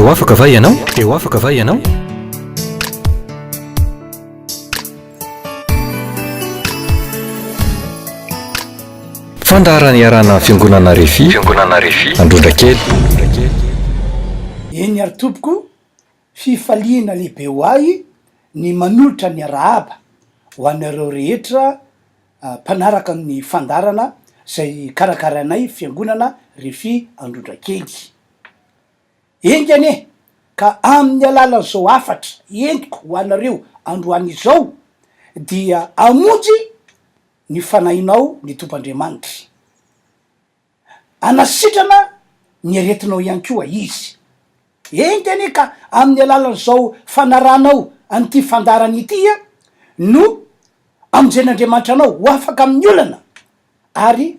Te ho afaka va ianao? Te ho afaka va ianao? Fandaharana iarahana amin'ny Fiangonana Refi, Fiangonana Refi, Androndrakely. Eny ary tompoko, fifaliana lehibe ho ahy ny manolotra ny arahaba ho anareo rehetra mpanaraka ny fandaharana izay karakarainay Fiangonana Refi Androndrakely. Enga anie ka amin'ny alalan'izao hafatra entiko ho anareo androany izao dia hamonjy ny fanahinao ny Tompo Andriamanitra. Hanasitrana ny aretinao ihany koa Izy. Enga anie ka amin'ny alalan'izao fanarahanao an'ity fandaharana ity no hamonjen'Andriamanitra anao ho afaka amin'ny olana ary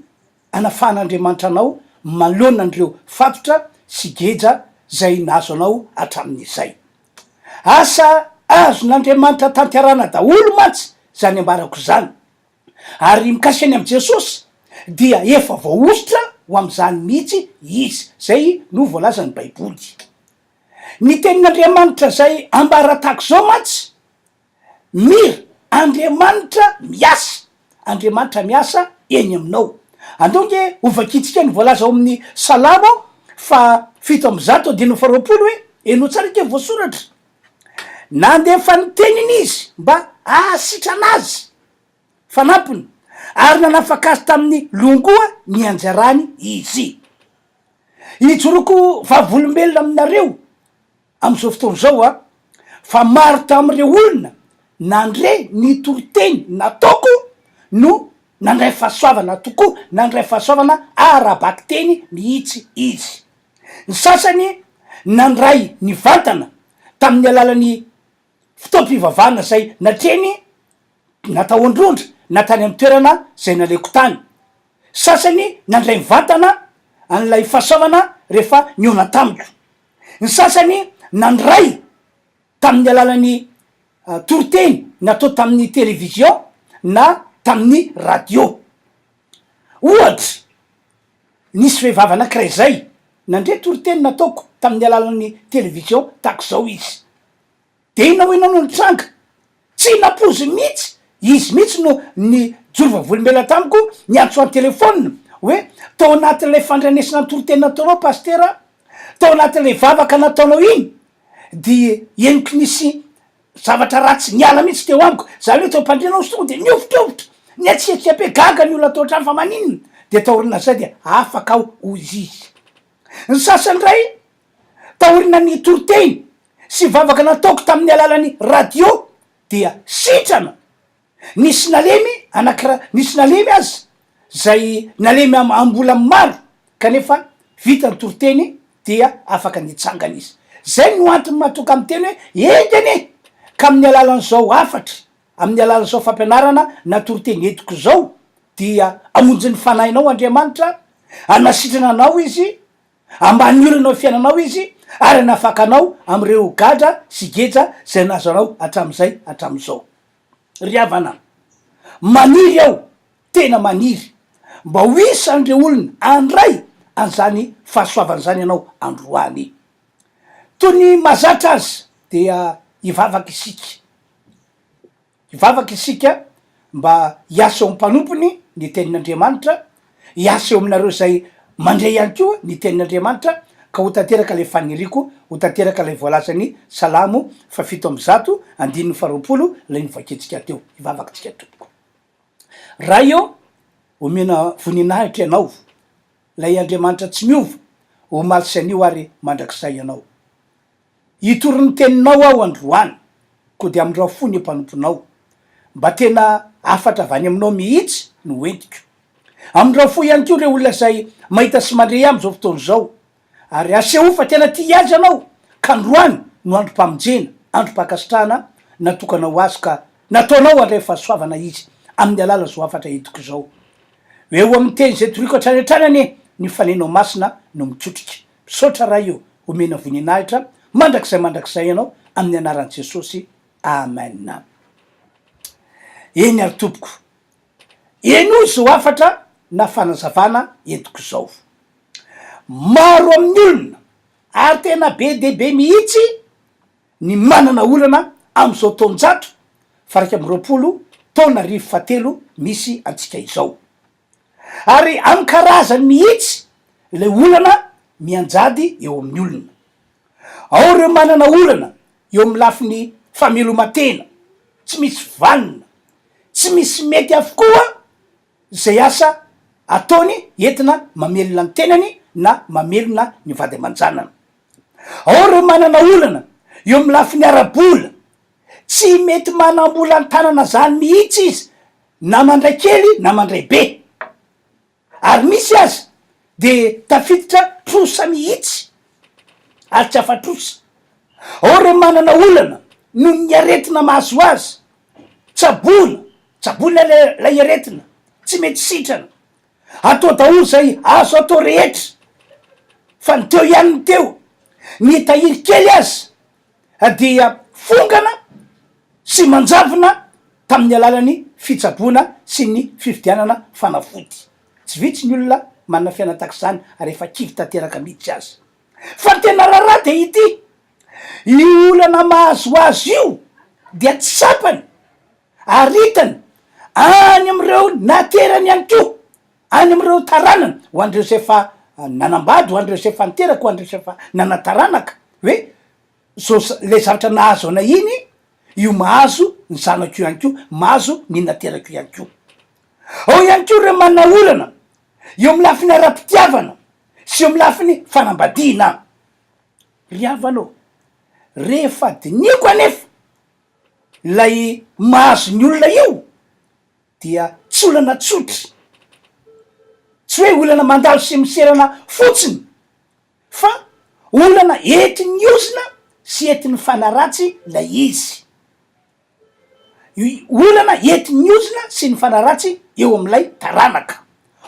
anafahan'Andriamanitra anao manoloana an'ireo fatotra sy geja izay nahazo anao hatramin'izay. Asa azon'Andriamanitra tanterahana daholo mantsy izany ambarako izany. Ary mikasika ny amin'i Jesosy dia efa voahosotra ho amin'izany mihitsy Izy. Izay no voalazan'ny Baiboly. Ny tenin'Andriamanitra izay ambara tahaka izao mantsy Mira, Andriamanitra miasa, Andriamanitra miasa eny aminao. Andao ange ho vakintsika ny voalaza ao amin'ny Salamo faha 107 andininy faha 20 hoe, henoy tsara ange ny voasoratra, Nandefa ny teniny izy mba hahasitrana azy, fanampiny, ary nanafaka azy tamin'ny longoa nianjarany izy. Ijoroako vavolombelona aminareo amin'izao fotoana izao aho fa maro tamin'ireo olona nandre ny toriteny nataoko no nandray fahasoavana tokoa, nandray fahasoavana ara-bakiteny mihitsy izy. Ny sasany nandray nivantana tamin'ny alalan'ny fotoam-pivavahana izay natrehiny na tao Androndra na tany amin'ny toerana izay naleko tany. Sasany nandray mivantana an'ilay fahasoavana rehefa nihaona tamiko. Ny sasany nandray tamin'ny alalan'ny toriteny natao tamin'ny television na tamin'ny radio. Ohatra, nisy vehivavy anankiray izay nandre toriteny nataoko tamin'ny alalan'ny television tahaka izao izy. Dia inona hoy ianao no nitranga? Tsy nampoiziny mihitsy, izy mihitsy no nijoro vavolombelona tamiko, niantso an-telefaonina hoe, tao anatin'ilay fandrenesana ny toriteny nataonao Pasitera, tao anatin'ilay vavaka nataonao iny, dia henoko nisy zavatra ratsy niala mihitsy teo amiko, izany hoe teo am-pandriana aho tonga dia nihovitrovitra, nihetsiketsika be, gaga ny olona tao an-trano fa maninona? Dia taorian'izay dia afaka aho hoy izy. Ny sasany indray Taorian'ny toriteny sy vavaka nataoko tamin'ny alalan'ny radio dia sitrana. Nisy nalemy anakira nisy nalemy aza zay nalemy am am-bola maro kanefa vita ny toriteny dia afaka nitsangana izy. Zay no antony mahatonga miteny hoe enga anie ka amin'ny alalan'izao hafatra, amin'ny alalan'izao fampianarana na toriteny entiko izao dia hamonjy ny fanahinao Andriamanitra, hanasitrana anao Izy, Ambany olana ao fiainanao izy ary hanafaka anao amin'ireo gadra sy geja izay nahazo anao hatramin'izay hatramin'izao. Ry havana, maniry aho, tena maniry, mba ho isan'ireo olona handray an'izany fahasoavana izany ianao androany. Toy ny mahazatra aza dia hivavaka isika. Hivavaka isika mba hiasa eo amin'ny mpanompony ny tenin'Andriamanitra, hiasa eo aminareo izay mandre ihany koa ny tenin'Andriamanitra, ka ho tanteraka ilay faniriako, ho tanteraka ilay voalazan'ny Salamo faha-107, andininy faha-20, ilay novakintsika teo. Hivavaka isika tompoko. Ray ô, omena voninahitra Ianao, ilay Andriamanitra tsy miova, omaly sy anio ary mandrakizay Ianao. Hitory ny teninao aho androany, koa dia amindrao fo ny mpanomponao. Mba tena hafatra avy any aminao mihitsy no hoentiko. Amindrao fo ihany koa ireo olona izay mahita sy mandre ahy amin'izao fotoana izao, ary asehoy fa tena tia azy ianao, ka androany no androm-pamonjena, androm-pankasitrahana natokana ho azy, ka nataonao handray fahasoavana izy amin'ny alalan'izao hafatra entiko izao. Eo amin'ny teny izay toriko hatrany hatrany anie ny Fanahinao Masina no mikotrika. Misaotra Ray o, omena voninahitra mandrakizay mandrakizay Ianao amin'ny anaran'i Jesosy Amen. Eny ary tompoko, henoy izao hafatra na fanazavana entiko izao. Maro amin'ny olona. Ary tena be dia be mihitsy ny manana olana amin'izao taonjato faha-21 taona arivo fahatelo misy antsika izao. Ary amin'ny karazany mihitsy ilay olana mianjady eo amin'ny olona. Ao ireo manana olana eo amin'ny lafiny fameloman-tena, tsy misy vanona, tsy misy mety avokoa izay asa ataony entina mamelona ny tenany na mamelona ny vady aman-janany. Ao ireo manana olana eo amin'ny lafiny ara-bola, tsy mety manam-bola an-tanana zany mihitsy izy na mandray kely na mandray be, ary misy aza de tafiditra trosa mihitsy ary tsy afa-trosa. Ao ireo manana olana noho ny aretina mahazo azy, tsaboina, tsaboina ilay aretina, tsy mety sitrana, atao daholo izay azo atao rehetra fa ny teo ihany ny teo, ny tahiry kely aza dia fongana sy manjavona tamin'ny alalan'ny fitsaboana sy ny fividianana fanafody. Tsy vitsy ny olona manana fiainana tahaka izany ary efa kivy tanteraka mihitsy aza. Fa ny tena raharaha dia ity, io olana mahazo azy io dia tsapany ary hitany any amin'ireo naterany ihany koa, any amin'ireo taranany, ho an'ireo izay efa nanambady, ho an'ireo izay efa niteraka, ho an'ireo izay efa nanan-taranaka, hoe zao ilay zavatra nahazo anay iny, io mahazo ny zanako io ihany koa, mahazo ny naterako ihany koa. Ao ihany koa ireo manana olana eo amin'ny lafiny ara-pitiavana sy eo amin'ny lafiny fanambadiana. Ry havana ô, rehefa dinihiko anefa ilay mahazo ny olona io dia tsy olana tsotra, tsy hoe olana mandalo sy miserana fotsiny fa olana entin'ny ozona sy entin'ny fanahy ratsy ilay izy. Olana entin'ny ozona sy ny fanahy ratsy eo amin'ilay taranaka.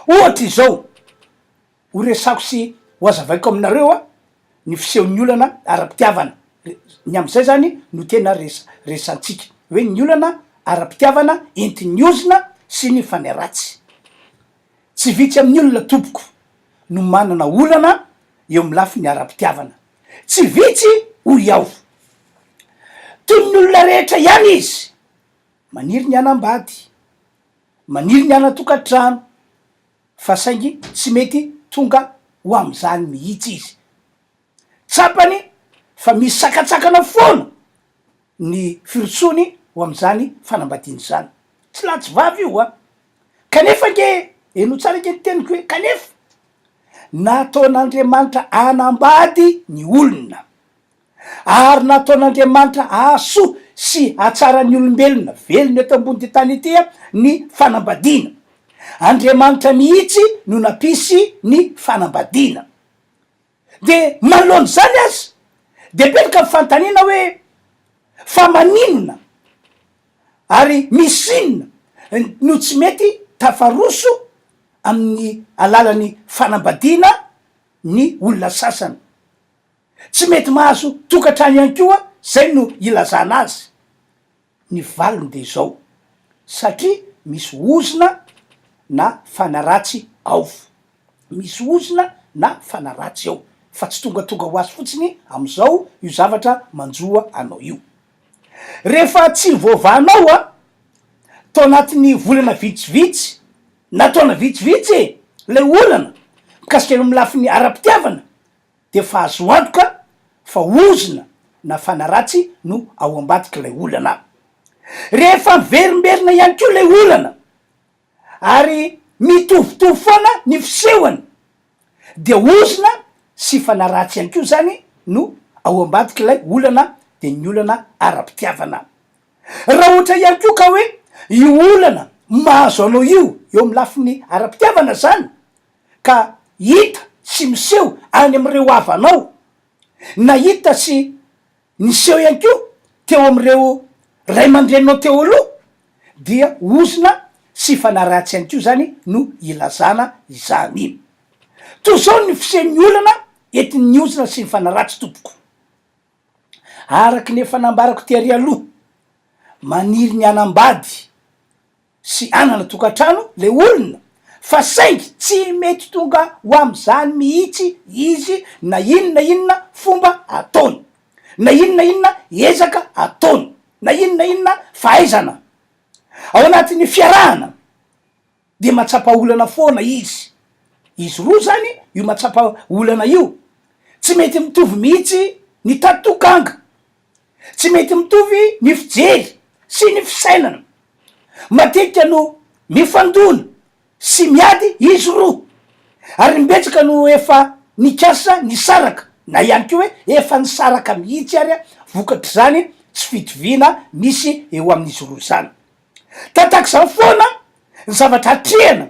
Ohatra izao, ho resako sy ho hazavaiko aminareo ny fisehon'ny olana ara-pitiavana, ny amin'izay zany no tena resantsika, hoe ny olana ara-pitiavana entin'ny ozona sy ny fanahy ratsy. Tsy vitsy amin'ny olona tompoko no manana olana eo amin'ny lafiny ara-pitiavana. Tsy vitsy hoy aho. Toy ny olona rehetra ihany izy, maniry ny hanambady, maniry ny hanan-tokantrano, fa saingy tsy mety tonga ho amin'izany mihitsy izy. Tsapany fa misy sakantsakana foana ny firosoany ho amin'izany fanambadiana izany. Tsy lahy tsy vavy io an! Kanefa ange, henoy tsara ange ny teniko hoe kanefa, nataon'Andriamanitra hanambady ny olona. Ary nataon'Andriamanitra hahasoa sy hahatsara ny olombelona velona eto ambonin'ity tany ity ny fanambadiana. Andriamanitra mihitsy no nampisy ny fanambadiana. Dia manoloana izany aza dia apetraka ny fanontaniana hoe fa maninona ary misy inona no tsy mety tafaroso amin'ny alalan'ny fanambadiana ny olona sasany? Tsy mety mahazo tokantrano ihany koa zay no ilazana azy. Ny valiny de izao, satria misy ozona na fanaratsy ao. Misy ozona na fanaratsy ao, fa tsy tongatonga ho azy fotsiny amizao io zavatra manjoa anao io. Rehefa tsy voavahanao a, tao anatin'ny volana vitsivitsy na taona vitsivitsy e, lay olana mikasika eo amin'ny lafiny ara-pitiavana dia efa azo antoka fa ozona na fanahy ratsy no ao ambadik'ilay olana. Rehefa miverimberina ihany koa ilay olana ary mitovitovy foana ny fisehony dia ozona sy fanahy ratsy ihany koa izany no ao ambadik'ilay olana dia ny olana ara-pitiavana. Raha ohatra ihany koa ka hoe io olana mahazo anao io eo amin'ny lafiny ara-pitiavana izany ka hita sy miseho any amin'ireo havanao, na hita sy niseho ihany koa teo amin'ireo ray aman-dreninao teo aloha, dia ozona sy fanaratsy ihany koa izany no ilazana izany. Toy izao ny fisehon'ny olana entin'ny ozona sy ny fanaratsy tompoko. Araka ny efa nambarako tery aloha, maniry ny hanambady sy hanana tokantrano le olona. Fa saingy tsy mety tonga ho amin'izany mihitsy izy na inona inona fomba ataony, na inona inona ezaka ataony, na inona inona fahaizana. Ao anatin'ny fiarahana dia mahatsapa olana foana izy. Izy roa izany io mahatsapa olana io. Tsy mety mitovy mihitsy ny tatokanga. Tsy mety mitovy ny fijery sy ny fisainana. Matetika no mifandona sy miady izy roa. Ary imbetsaka no efa nikasa nisaraka na ihany koa hoe efa nisaraka mihitsy ary vokatr'izany tsy fitoviana misy eo amin'izy roa izany. Tatak'izany foana ny zavatra atrehina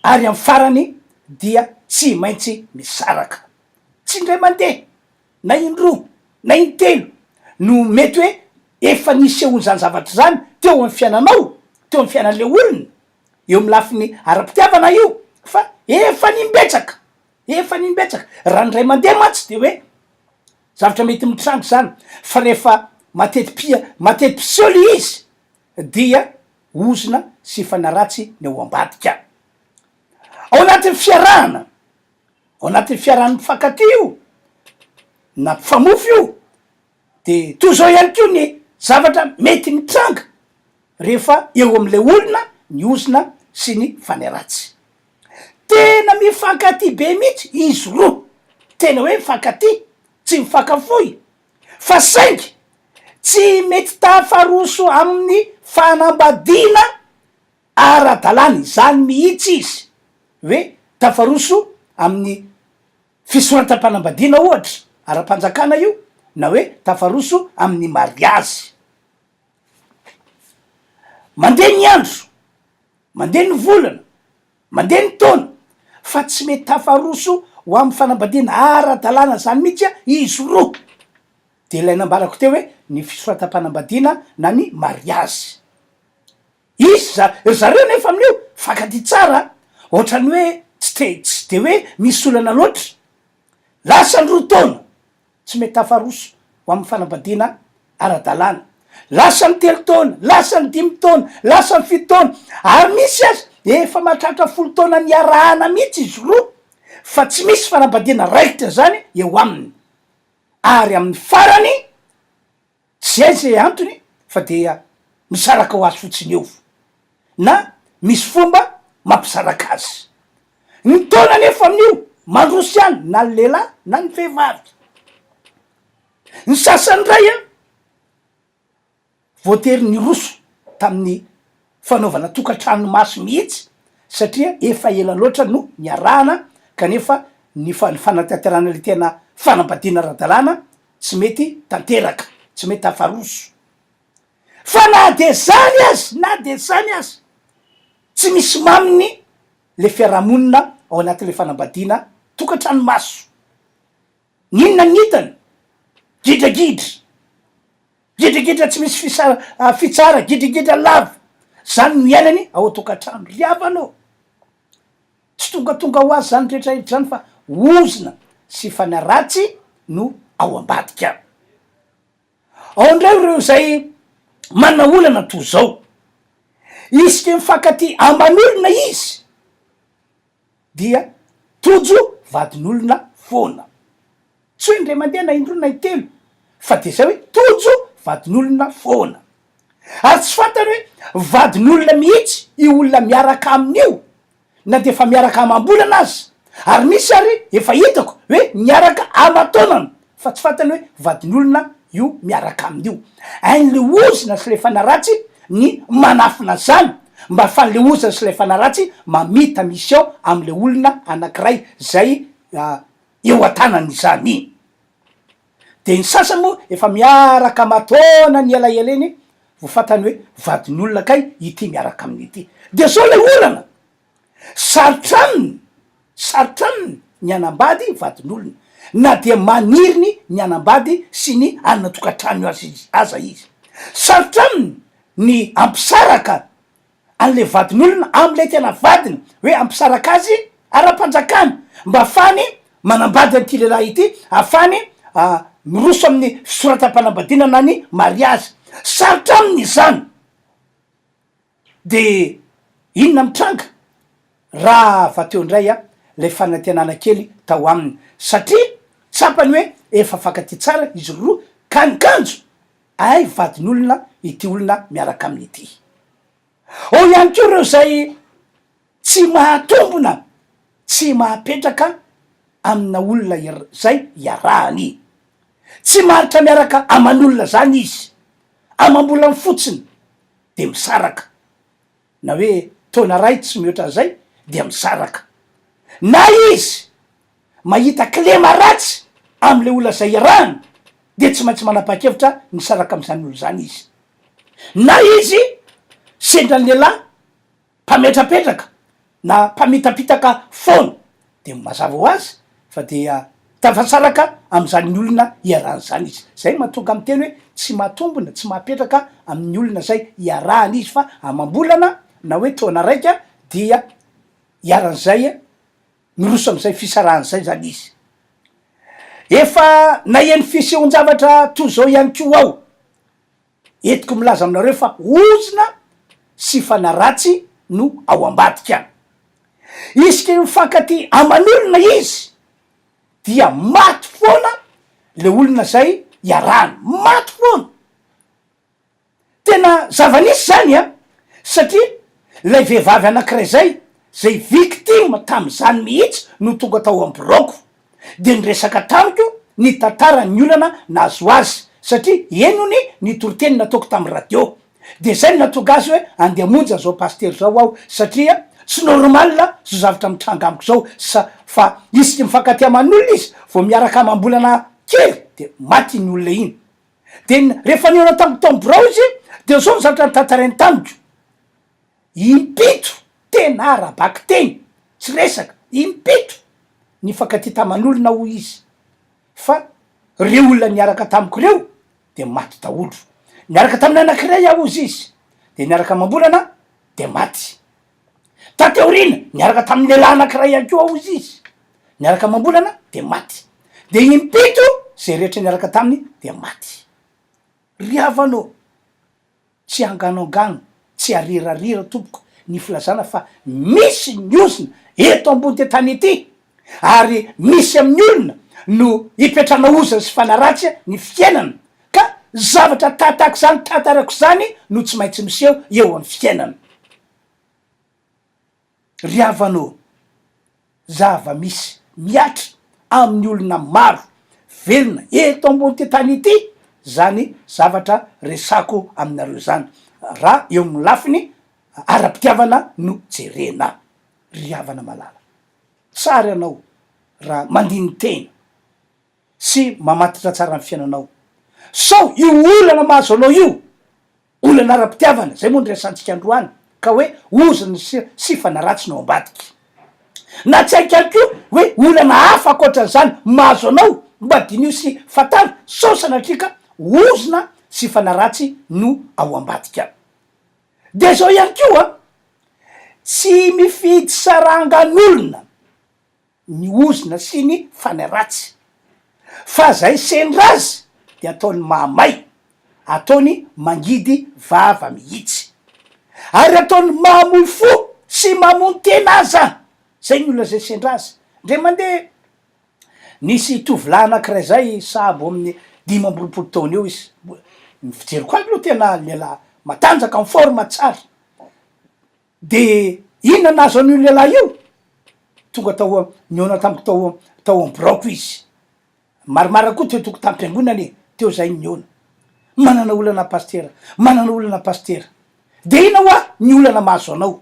ary amin'ny farany dia tsy maintsy misaraka. Tsy indray mandeha na indroa na intelo no mety hoe efa nisehoan'izany zavatra izany teo amin'ny fiainanao, teo amin'ny fiainan'ilay olona, eo amin'ny lafiny ara-pitiavana io fa efa nimbetsaka, efa nimbetsaka. Raha indray mandeha mantsy de hoe zavatra mety mitranga izany fa rehefa mateti-pia, mateti-piseho le izy dia ozona sy fanaratsy ny ao ambadika. Ao anatin'ny fiarahana, ao anatin'ny fiarahan'ny mpifankatia io na mpifamofo io de toy izao ihany koa ny zavatra mety mitranga rehefa eo amin'ilay olona ny ozona sy ny fanahy ratsy. Tena mifankatia be mihitsy izy roa, tena hoe mifankatia, tsy mifankafoy, fa saingy tsy mety tafaroso amin'ny fanambadiana ara-dalàna izany mihitsy izy, hoe tafaroso amin'ny fisoratam-panambadiana ohatra, ara-panjakana io, na hoe tafaroso amin'ny mariazy. Mandeha ny andro, mandeha ny volana, mandeha ny taona, fa tsy mety tafaroso ho amin'ny fanambadiana ara-dalàna izany mihitsy izy roa. Dia ilay nambarako teo hoe ny fisoratam-panambadiana na ny mariazy. Izy za, ry zareo nefa amin'io mifankatia tsara an, ohatran'ny hoe tsy te, tsy de hoe misy olana loatra. Lasa ny roa taona, tsy mety tafaroso ho amin'ny fanambadiana ara-dalàna. Lasa ny telo taona, lasa ny dimy taona, lasa ny fito taona, ary misy aza efa mahatratra folo taona niarahana mihitsy izy roa fa tsy misy fanambadiana raikitra izany eo aminy. Ary amin'ny farany, Tsy hay izay antony fa dia misaraka ho azy fotsiny eo na misy fomba mampisaraka azy. Ny taona anefa amin'io mandroso ihany na ny lehilahy na ny vehivavy. Ny sasany indray an, voatery niroso tamin'ny fanaovana tokantrano maso mihitsy satria efa ela loatra no niarahana kanefa ny fanatanterahana ilay tena fanambadiana ara-dalàna tsy mety tanteraka, tsy mety tafaroso. Fa na de zany aza, na de zany aza, tsy misy maminy le fiarahamonina ao anatin'le fanambadiana tokantrano maso. N'inona ny hitany? Gidragidra. Gidragidra tsy misy fisa- fitsara, gidragidra lava. Zany no iainany ao an-tokantrano. Ry havana ô! Tsy tongatonga ho azy zany rehetra rehetra zany fa ozona sy fanahy ratsy no ao ambadika. Ao indray ireo izay manana olana toa zao. Isika mifankatia aman'olona izy dia tojo vadin'olona foana. Tsy hoe indray mandeha na indroa na intelo fa dia zay hoe tojo vadin'olona foana. Ary tsy fantany hoe vadin'olona mihitsy io olona miaraka aminy io na dia efa miaraka amam-bolana aza. Ary misy ary efa hitako hoe miaraka aman-taonana fa tsy fantany hoe vadin'olona io miaraka aminy io. Hain'le ozona sy le fanahy ratsy ny manafina zany mba ahafahan'le ozona sy le fanahy ratsy mamita mission am'le olona anakiray zay eo an-tanany izany. De ny sasany moa efa miaraka aman-taona ny elaela eny vao fantany hoe vadin'olona kay ity miaraka aminy ity. De zao le olana, sarotra aminy, sarotra aminy ny hanambady vadin'olona na dia maniry ny ny hanambady sy ny hanana tokantrano azy aza izy. Sarotra aminy ny hampisaraka an'le vadin'olona am'le tena vadiny, hoe hampisaraka azy ara-panjakana mba hahafahany manambady an'ity lehilahy ity, hahafahany miroso amin'ny fisoratam-panambadiana na ny mariazy. Sarotra aminy izany. De inona mitranga? Rava teo indray ilay fanantenana kely tao aminy satria tsapany hoe efa fankatia tsara izy roroa ka nikanjo ay vadin'olona ity olona miaraka aminy ity. Ao ihany koa ireo izay tsy mahatombina, tsy mahapetraka amina olona izay iarahany. Tsy maharitra miaraka aman'olona izany izy, amam-bolany fotsiny dia misaraka. Na hoe taona iray tsy mihoatra an'izay dia misaraka. Na izy mahita kilema ratsy amin'ilay olona izay iarahany dia tsy maintsy manapa-kevitra ny hisaraka amin'izany olona izany izy. Na izy sendra ny lehilahy mpametrapetraka na mpamitapitaka foana dia mazava ho azy fa dia tafasaraka amin'izany olona iarahany izany izy. Izay no mahatonga miteny hoe tsy mahatombina, tsy mahapetraka amin'ny olona izay iarahany izy fa amam-bolana na hoe taona raika dia iharan'izay miroso amin'izay fisarahana izay izany izy. Efa naheno fisehoan-javatra toy izao ihany koa aho. Entiko milaza aminareo fa ozona sy fanahy ratsy no ao ambadika. Isaky ny mifankatia aman'olona izy dia maty foana le olona zay iarahany, maty foana. Tena zava-nisy zany an, satria lay vehivavy anakiray zay, zay victime tam'zany mihitsy no tonga tao am biraoko, de niresaka tamiko nitantara ny olana nahazo azy, satria henony ny toriteny nataoko tam radio, de zay no nahatonga azy hoe andeha hamonjy an'zao pasitera zao aho satria tsy normal zao zavatra mitranga amiko zao, sa fa isaky mifankatia aman'olona izy vao miaraka amam-bolana kely de maty iny olona iny. Dia rehefa nihaona tamiko tao amin'ny birao izy dia zao ny zavatra notantarainy tamiko, impito, tena ara-bakiteny, tsy resaka, impito nifankatia taman'olona hoy izy, fa reo olona niaraka tamiko reo dia maty daholo, niaraka tamin'ny anakiray aho hozy izy, dia niaraka amam-bolana dia maty. Taty aoriana, niaraka tamin'ny lehilahy anankiray ihany koa hozy izy, niaraka amam-bolana dia maty. Dia impito izay rehetra niaraka taminy dia maty. Ry havana ô, tsy anganoangano, tsy arirarira tompoko ny filazana fa misy ny ozona eto ambony ty tany ity, ary misy amin'ny olona no ipetrahana ozona sy fanaratsy ny fiainana, ka zavatra tahatahaka izany tantarako izany no tsy maintsy miseho eo amin'ny fiainana. Ry havana ô, zava-misy mihatra amin'ny olona maro velona eto ambony tany ity zany zavatra resako aminareo zany, raha eo amin'ny lafiny ara-pitiavana no jerena. Ry havana malala, tsara ianao raha mandini-tena sy mamatotra tsara ny fiainanao, sao io olana mahazo anao io Olana ara-pitiavana, izay moa no resahantsika androany, ka hoe ozona sy sifana ratsy no ao ambadika. Na tsy haiko ihany koa hoe olana hafa ankoatran'izany mahazo anao, mba diniho sy fantaro sao sanatria ka ozona sifana ratsy no ao ambadika. Dia izao ihany koa, tsy mifidy sarangan'olona. ny ozona sy ny fanahy ratsy, fa zay sendra azy de ataony mahamay, ataony mangidy vava mihitsy, ary ataony mamoy fo sy mamono tena aza, zay ny olona zay sendra azy, ndray mandeha nisy tovolahy anakiray zay sahabo amin'ny 25 taona eo izy, ny fijeriko azy aloha tena lehilahy matanjaka en forme tsara, De inona nahazo an'io lehilahy io? Tonga tao nihaona tamiko tao tao am biraoko izy. Maromaro koa teo toko tam-piangonana e, teo zahay nihaona. Manana olana pasitera, manana olana pasitera. De inona hoa ny olana mahazo anao?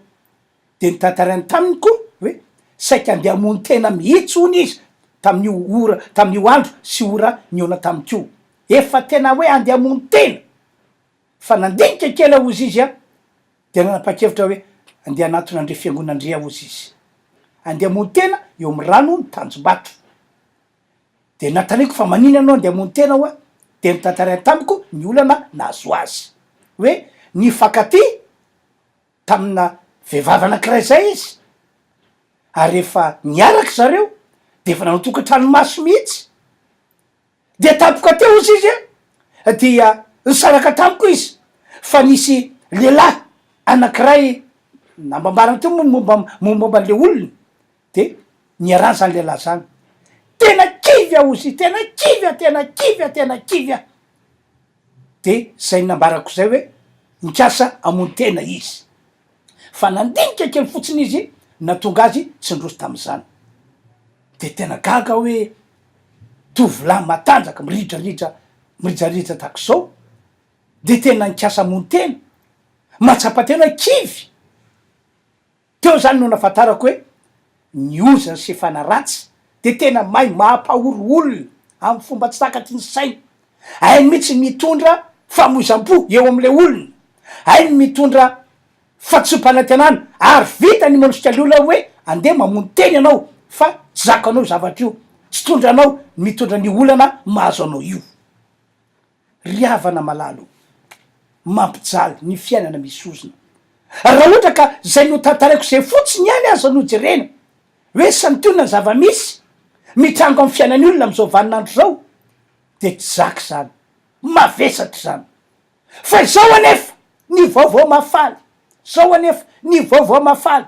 De notantarainy taminy koa hoe saika andeha hamono tena mihitsy hono izy tamin'io ora tamin'io andro sy ora nihaona tamiko io. Efa tena hoe andeha hamono tena. Fa nandinika kely aho hozy izy a, dia nanapa-kevitra hoe andeha hanatona an-dry fiangonan-dry aho hozy izy. Andeha hamono tena eo amin'ny rano ny Tanjombato. Dia nanontaniako fa maninona ianao andeha hamono tena hoa? Dia notantarainy tamiko ny olana nahazo azy. Hoe nifankatia tamina vehivavy anankiray izay izy, ary rehefa niaraka zareo dia efa nanao tokantrano maso mihitsy. Dia tampoka teo hozy izy dia nisaraka tamiko izy fa nisy lehilahy anankiray. nambambarany teo moa ny momba mombamomba an'le olona de niarahany zany lehilahy zany. Tena kivy aho ozy, tena kivy aho, tena kivy aho, tena kivy aho. De zay nambarako zay hoe nikasa hamono tena izy. Fa nandinika kely fotsiny izy nahatonga azy tsy nirosy tamin'izany. De tena gaga aho hoe tovolahy matanjaka miridraridra mirijarija tahak'izao de tena nikasa hamono tena, mahatsapa tena hoe kivy. Teo zany no nahafantarako hoe ny ozona sy fanahy ratsy de tena mahay mampahory olona amin'ny fomba tsy takatry ny saina. Hainy mihitsy ny mitondra famoizam-po eo amin'ilay olona, hainy ny mitondra fahadisoam-panantenana ary vita ny manosika ny olona hoe andeha mamono tena ianao fa tsy zakanao io zavatra io, tsy tondranao ny mitondra an'io olana mahazo anao io. Ry havana malala o! Mampijaly ny fiainana misy ozona. Raha ohatra ka zay notantaraiko zay fotsiny ihany aza no jerena, hoe santionany ny zava-misy mitranga amin'ny fiainan'ny olona amin'izao vaninandro izao, dia tsy zaka izany. Mavesatra izany. Fa izao anefa ny vaovao mahafaly, izao anefa ny vaovao mahafaly,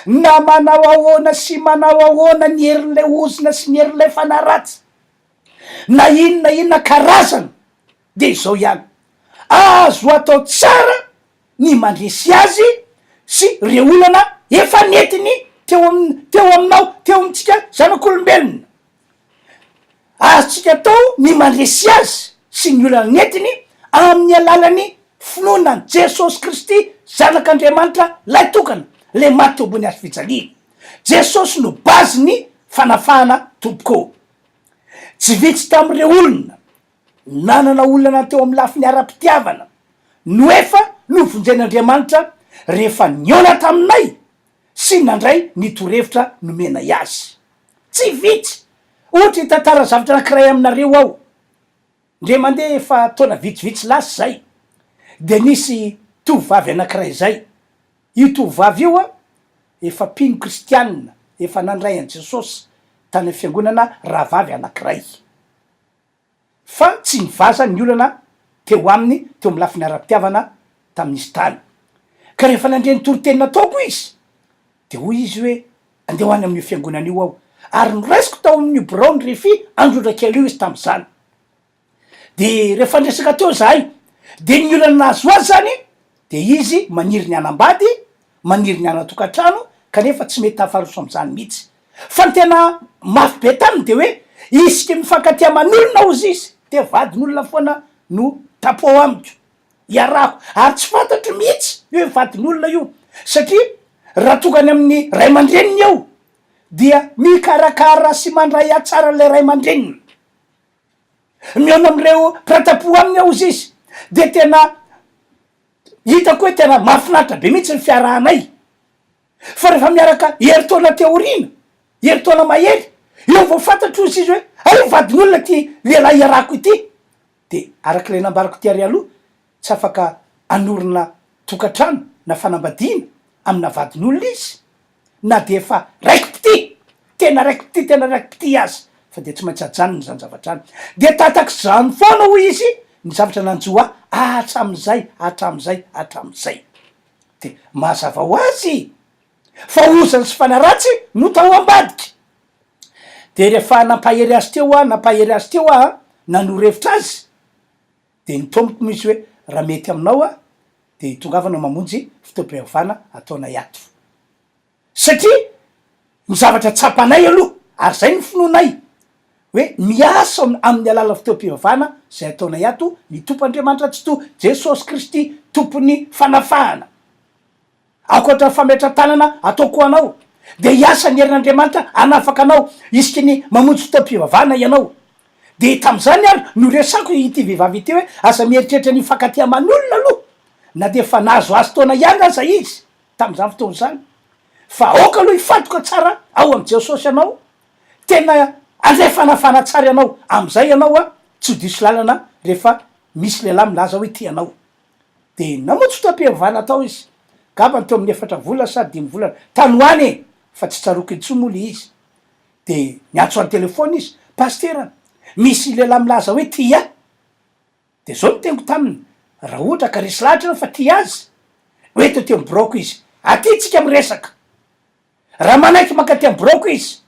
na manao ahoana sy manao ahoana ny herin'ilay ozona sy ny herin'ilay fanahy ratsy, na inona inona karazana dia izao ihany, azo atao tsara ny mandresy azy sy reo olana efa nentiny teo am teo aminao teo amintsika zanak'olombelona. Azontsika atao ny mandresy azy sy ny olana nentiny amin'ny alalan'ny finoana an'i Jesosy Kristy Zanak'Andriamanitra lay tokana, lay maty teo ambony hazo fijaliana. Jesosy no base ny fanafahana tompoko. Tsy vitsy tamin'ireo olona nanana olana teo amin'ny lafiny ara-pitiavana no efa novonjen'Andriamanitra rehefa nihaona taminay sy nandray ny torohevitra nomenay azy. Tsy vitsy! Ohatra hitantara zavatra anankiray aminareo aho. Indray mandeha efa taona vitsivitsy lasa izay dia nisy tovovavy anankiray izay. Io tovovavy io efa mpino kristianina, efa nandray an'i Jesosy tany amin'ny fiangonana rahavavy anankiray. Fa tsy nivaza ny olana teo aminy teo amin'ny lafiny ara-pitiavana tamin'izy tany. Ka rehefa nandre ny toriteny nataoko izy, dia hoy izy hoe, Andeha ho any amin'io fiangonana io aho. Ary noraisiko tao amin'io biraon'ny Refi Androndrakely io izy tamin'izany. Dia rehefa niresaka teo izahay, dia ny olana nahazo azy izany, dia izy maniry ny hanambady, maniry ny hanan-tokantrano, kanefa tsy mety tafaroso amin'izany mihitsy. Fa ny tena mafy be taminy dia hoe, isika mifankatia aman'olona hozy izy, dia vadin'olona foana no tapo ao amiko, iarahako, ary tsy fantatro mihitsy hoe vadin'olona io, satria raha tonga any amin'ny ray aman-dreniny eo, dia mikarakara sy mandray ahy tsara ilay ray aman-dreniny. Mihaona amin'ireo mpiray tampo aminy aho hozy izy, dia tena hitako hoe tena mahafinaritra be mihitsy ny fiarahanay. Fa rehefa miaraka herintaona aty aoriana, herintaona mahery, eo vao fantatro hozy izy hoe hay vadin'olona ity lehilahy iarahako ity. Dia araka ilay nambarako ty ary aloha, tsy afaka hanorina tokantrano na fanambadiana amina vadin'olona izy na dia efa raiki-pitia, tena raiki-pitia, tena raiki-pitia aza, fa dia tsy maintsy ajanony izany zavatra izany. Dia tatak'izany foana hoy izy ny zavatra nanjo ahy hatramin'izay, hatramin'izay, hatramin'izay. Dia mazava ho azy fa ozany sy fanahy ratsy no tao ambadika. Dia rehefa nampahery azy teo aho, nampahery azy teo aho, nanoro hevitra azy, dia nitaomiko mihitsy hoe raha mety aminao aho dia tongavana mamonjy fotoam-pihavana ataonay ato. Satria ny zavatra tsapanay aloha, ary izay no finoanay, hoe miasa amin'ny alalan'ny fotoam-pivavahana izay ataonay ato ny Tompo Andriamanitra Tsitoha, Jesosy Kristy Tompon'ny fanafahana. Ankoatra ny fametra-tanana ataoko ho anao, dia hiasa ny herin'Andriamanitra hanafaka anao isaky ny mamonjy fotoam-pivavahana ianao. Dia tamin'izany ary no resako ity vehivavy ity hoe aza mieritreritra ny hifankatia aman'olona aloha na dia efa nahazoazo taona ihany aza izy tamin'izany fotoana izany fa aoka aloha hifantoka tsara ao amin'i Jesosy ianao, tena handray fanafana tsara ianao, amin'izay ianao tsy ho diso lalana rehefa misy lehilahy milaza hoe tia anao. Dia namonjy fotoam-pihavana tao izy, angamba teo amin'ny efatra volana sa dimy volana tany ho any e, fa tsy tsaroako intsony moa ilay izy. Dia niantso an-telefaonina izy, Pasitera, misy lehilahy milaza hoe tia ahy. Dia izao no teniko taminy, raha ohatra ka resy lahatra ianao fa tia azy, hoento aty amin'ny biraoko izy. Aty tsika miresaka. Raha manaiky mankaty am biraoko izy,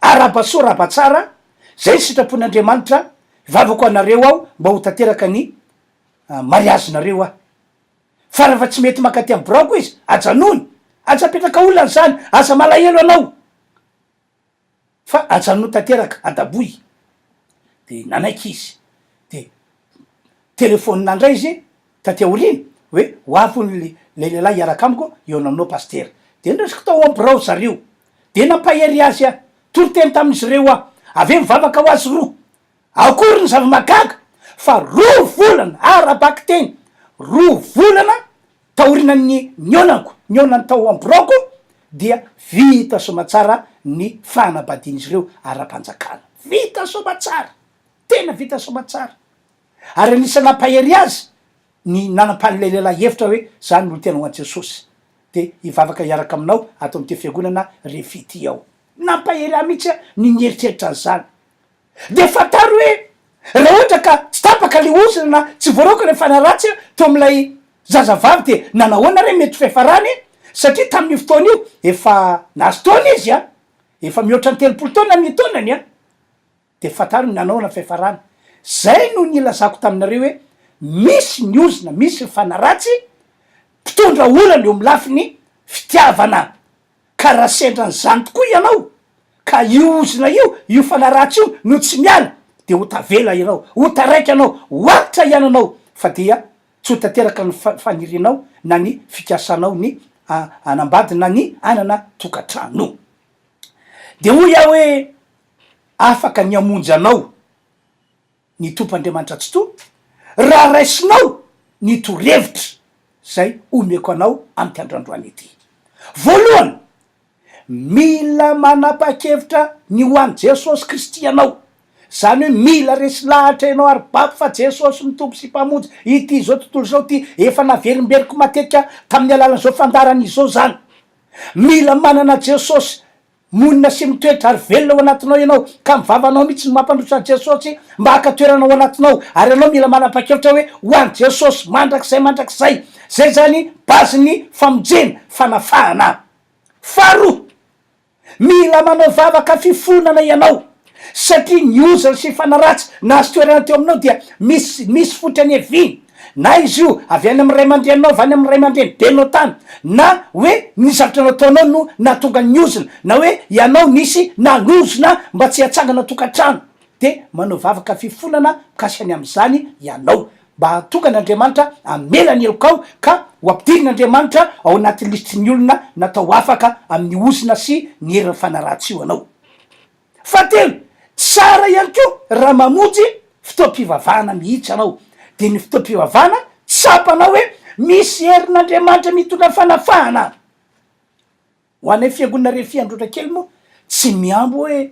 arahaba soa arahaba tsara, zay ny sitrapon'Andriamanitra, hivavaka ho anareo aho mba ho tanteraka ny mariazinareo aho. Fa raha tsy mety mankaty am biraoko izy, ajanony, aza apetraka olana izany, aza malahelo anao. Fa ajanony tanteraka, adaboy. De nanaiky izy. De telefaonina ndray izy taty aoriana hoe ho avy hono le le lehilahy hiaraka amiko hihaona aminao pasitera. De noraisiko tao am birao zareo. De nampahery azy aho. Toriteny tamin'izy ireo aho. Avy eo nivavaka ho azy roa. Akory ny zava-mahagaga fa roa volana, ara-bakiteny, roa volana taorinan'ny nihaonako, nihaonany tao am-biraoko dia vita soamatsara ny fanambadian'izy ireo ara-panjakana. Vita soamatsara! Tena vita soamatsara! Ary anisan'ny nampahery azy ny nanam-pan'ilay lehilahy hevitra hoe za no tena ho an'i Jesosy dia hivavaka hiaraka aminao ato amin'ity fiangonana Refi ity aho. Nampahery ahy mihitsy ny nieritreritra an'izany. Dia fantaro hoe raha ohatra ka tsy tapaka ilay ozona na tsy voaraoka ilay fanahy ratsy teo amin'ilay zazavavy dia nanahoana re mety ho fiafarany satria tamin'io fotoana io efa nahazo taona izy an, efa mihoatra ny 30 taona ny taonany an, dia fantaro ny nanahoana fiafarany. Zay no nilazako taminareo hoe misy ny ozona, misy ny fanahy ratsy mpitondra olana eo amin'ny lafiny fitiavana. Ka raha sendra an'izany tokoa ianao, ka io ozona io, io fanahy ratsy io no tsy miala, dia ho tavela ianao, ho taraiky ianao, ho antitra ihany ianao, fa dia tsy ho tanteraka ny fanirianao na ny fikasanao ny hanambady na ny hanana tokantrano. Dia hoy aho hoe, afaka ny hamonjy anao ny Tompo Andriamanitra Tsitoha, raha raisinao ny torohevitra izay omeko anao amin'ity andro androany ity. Voalohany, mila manapa-kevitra ny ho an'i Jesosy Kristy ianao. Izany hoe mila resy lahatra ianao ary babo fa Jesosy no Tompo sy Mpamonjy ity izao tontolo izao ity. Efa naverimberiko matetika tamin'ny alalan'izao fandaharana izao izany. Mila manana Jesosy Monina sy mitoetra ary velona ao anatinao ianao, ka ny vavanao mihitsy no mampandroso an'i Jesosy mba haka toerana ao anatinao, ary ianao mila manapa-kevitra hoe ho an'i Jesosy mandrakizay mandrakizay. Zay zany base-n'ny famonjena, fanafahana. Faharoa, mila manao vavaka fifonana ianao, satria ny ozona sy fanahy ratsy nahazo toerana teo aminao dia misy misy fototra niaviany. Na izy io avy any amin'ny ray aman-dreninao, avy any amin'ny ray aman-drenibenao tany, na hoe ny zavatra nataonao no nahatonga ny ozona, na hoe ianao nisy nanozona mba tsy hatsangana tokantrano, dia manao vavaka fifonana mikasika ny amin'izany ianao, mba hahatonga an'Andriamanitra hamela ny helokao ka ho ampidirin'Andriamanitra ao anatin'ny lisitry ny olona natao afaka amin'ny ozona sy ny herin'ny fanahy ratsy io ianao. Fahatelo, tsara ihany koa raha mamonjy fotoam-pivavahana mihitsy ianao. Dia ny fotoam-pivavahana tsapanao hoe misy herin'Andriamanitra mitondra fanafahana. Ho anay fiangonana Refi Androtra kely moa tsy mihambo hoe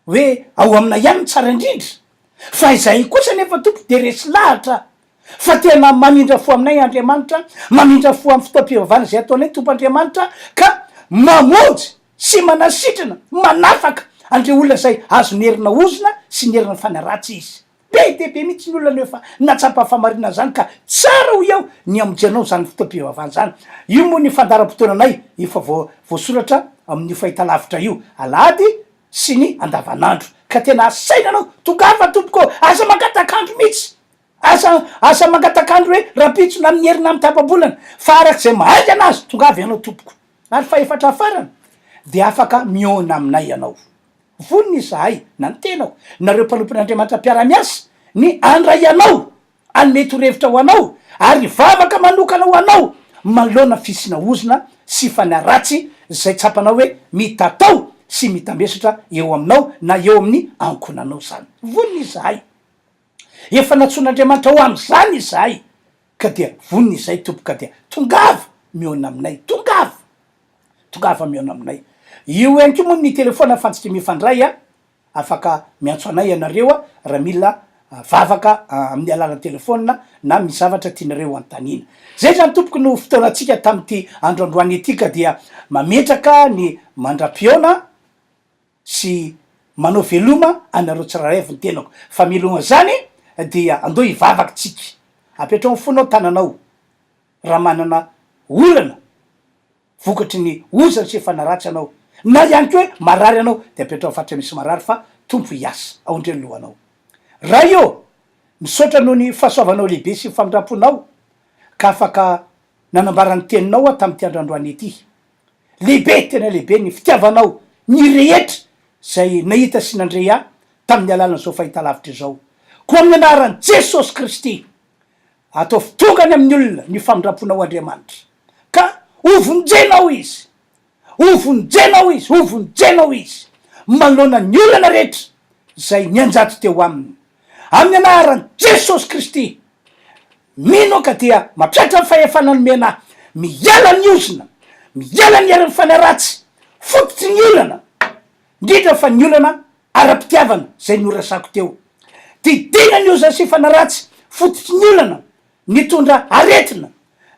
hoe ao aminay ihany no tsara indrindra. Fa izahay kosa anefa Tompo dia resy lahatra fa tena mamindra fo aminay Andriamanitra, mamindra fo amin'ny fotoam-pivavahana izay ataonay Tompo Andriamanitra ka mamonjy sy manasitrana, manafaka an'ireo olona izay azon'ny herina ozona sy ny herin'ny fanahy ratsy izy. Be dia be mihitsy ny olona no efa nahatsapa fahamarinana izany ka tsara hoy aho ny hamonjenao izany fotoam-pivavahana izany. Io moa ny fandaharam-potoananay efa voasoratra amin'io fahitalavitra io, alahady sy ny andavanandro. Ka tena asaina anao, tongava tompoko ô, aza mangatak'andro mihitsy, aza aza mangatak'andro hoe rahampitso na amin'ny herina amin'ny tapa-bolana, fa arak'izay mahaingana azy, tongava ianao tompoko. Ary fahefatra farany, dia afaka mihaona aminay ianao. Vonona izahay, na ny tenako, na ireo mpanompon'Andriamanitra mpiara-miasa, ny handray anao, hanome torohevitra ho anao, ary hivavaka manokana ho anao manoloana fisiana ozona sy fanahy ratsy izay tsapanao hoe mitatao sy mitambesatra eo aminao na eo amin'ny ankohonanao izany. Vonona izahay. Efa nantsoin'Andriamanitra ho amin'izany izahay. Ka dia vonona izay Tompo ka dia tongava mihaona aminay, tongava, tongava mihaona aminay. Io ihany koa moa ny telephone ahafahantsika mifandray a, afaka miantso anay ianareo a raha mila vavaka amin'ny alalan'ny telephone na misy zavatra tianareo anontaniana. Zay zany tompoko no fotoanantsika tamin'ity andro androany ity ka dia mametraka ny mandra-pihaona. sy manao veloma anareo tsirairay avy ny tenako fa mialoha an'izany dia andao hivavaka tsika apetrao ny fonao tananao raha manana olana. vokatry ny ozana sy fanaratsy anao, na ihany koa hoe marary anao de apetraho faritra misy marary fa Tompo hiasa aondreo ny lohanao. Ray ô! Misaotra noho ny fahasoavanao lehibe sy ny famindramponao ka afaka nanambara ny teninao aho tamin'ity andro androany ity. Lehibe, tena lehibe ny fitiavanao ny rehetra izay nahita sy nandre ahy tamin'ny alalan'izao fahitalavitra izao. Koa amin'ny anaran'i Jesosy Kristy, ataovy tonga any amin'ny olona ny famindramponao Andriamanitra, ka hovonjenao izy, hovonjenao izy, hovonjenao izy manoloana ny olana rehetra izay nianjaty teo aminy. Amin'ny anaran'i Jesosy Kristy, Mino aho ka dia mampiatra ny fahefana nomena ahy, miala ny ozona, miala ny herin'ny fanahy ratsy, fototry ny olana, indrindra fa ny olana ara-pitiavana izay noresako teo. Didiana ny ozona sy fanahy ratsy, fototry ny olana nitondra aretina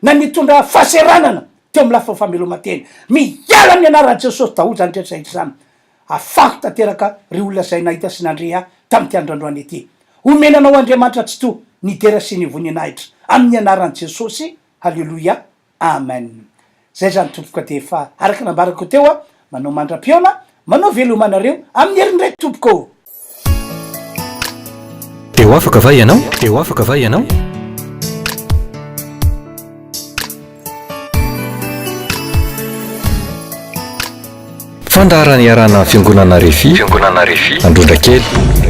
na nitondra fahaseranana teo amin'ny lafiny fameloman-tena. Miala amin'ny anaran'i Jesosy daholo izany rehetra izany. Afako tanteraka ry olona izay nahita sy nandre ahy tamin'ity andro androany ity. Omena anao Andriamanitra Tsitoha ny dera sy ny voninahitra amin'ny anaran'i Jesosy Haleloia Amen Zay zany tompoko dia efa araka nambarako teo aho manao mandra-pihaona manao veloma anareo amin'ny heriny ray tompoko ô. Dia ho afaka va ianao? Dia ho afaka va ianao? Fandaharana iarahana amin'ny Fiangonana Refi, Fiangonana Refi, Androndrakely.